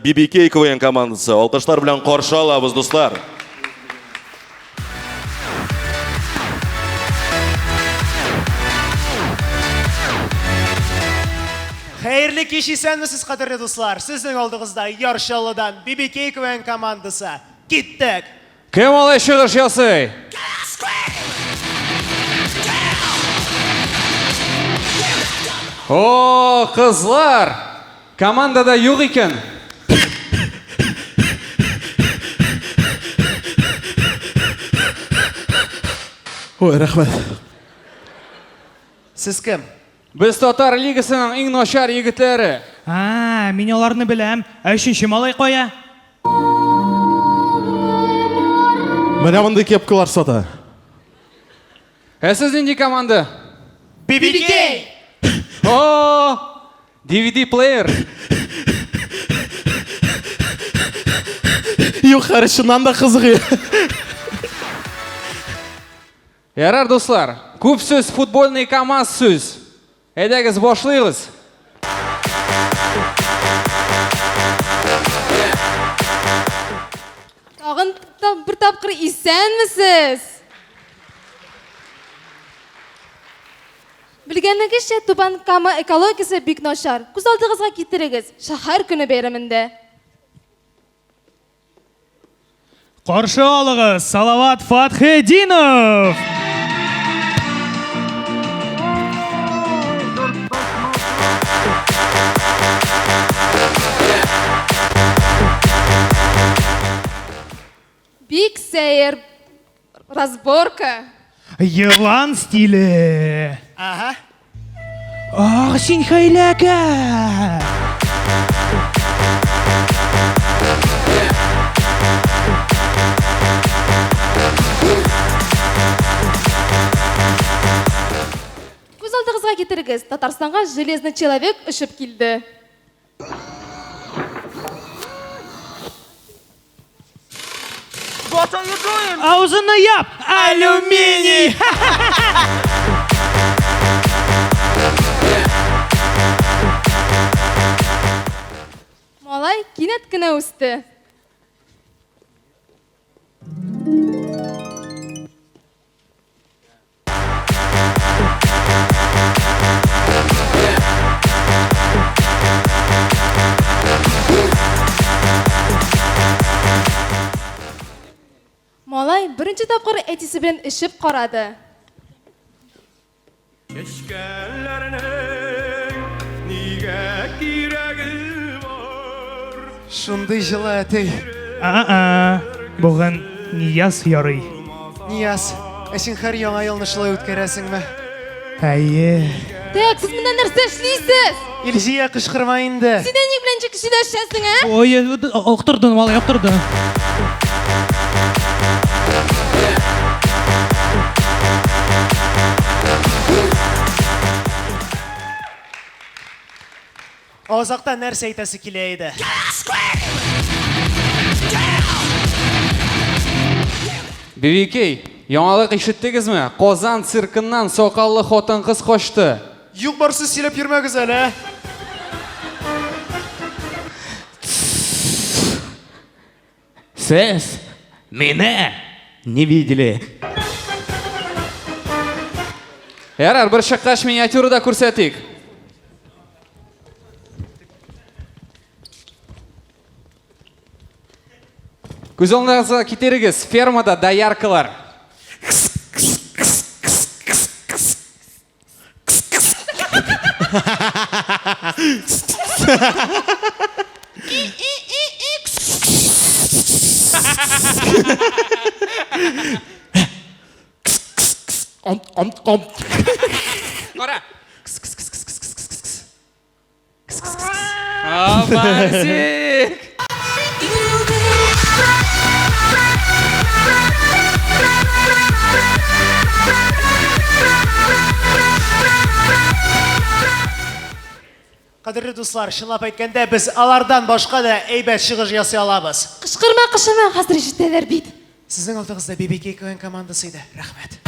BBK КВН командасы. Алкышлар белән каршы алабыз, дуслар. Хәерле кич, исәнмесез, кадерле дуслар. Сезнең алдыгызда Яр Чаллыдан BBK КВН командасы. Киттек! Кем алай чыгыш ясый? О, кызлар! Командада юк икән. Ой, рәхмәт. Сез кем? Без татар лигасының иң начар егетләре. А, мин аларны беләм. Ә өченче малай кая? Менә мондый кепкалар сата. Ә сез нинди команда? BBK! О, DVD плеер. Юк, хәер, чыннан да кызык. Ярар, дуслар, күп сүз футбольный КАМАЗ сүз. Әйдәгез, башлыйбыз. Тагын бер тапкыр исәнмесез! Белгәнегезчә, Түбән Кама экологиясе бик начар. Күз алдыгызга китерегез, шәһәр көне бәйрәмендә. Каршы алыгыз, Салават Фатхетдинов! Бик сәер разборка. Елан стиле. Ага. Ах, син хәйләкәр! Күз алдыгызга китерегез, Татарстанга Железный человек очып килде. Авызыңны яп! Алюминий! Малай кинәт кенә үсте. Малай беренче тапкыр әтисе белән эчеп карады. Чәчкәләрнең нигә кирәге бар? Шундый җылы, әти. А-а, бүген Нияз ярый. Нияз, ә син һәр яңа елны шулай үткәрәсеңме? Әйе. Так, сез монда нәрсә эшлисез? Илзия, кычкырма инде. Син әни белән ничек сөйләшәсең, ә? Ой, октырдың, малай, октырдың. Азакта нәрсә әйтәсе килә иде? Бибикей, яңалык ишеттегезме? Казан циркыннан сакаллы хатын-кыз качты. Юк бар сүз сөйләп йөрмәгез әле, ә? Сез мине не видели. Ярар, бер чыккач миниатюра да күрсәтик. Күз алдыгызга китерегез, фермада дояркалар. Ом, ом, ом. Кара. Барсик! Кадерле дуслар, чынлап әйткәндә, без алардан башка да әйбәт чыгыш ясый алабыз. Кычкырма, кычкырма, хәзер ишетәләр бит. Сезнең алдыгызда BBK КВН командасы иде. Рәхмәт.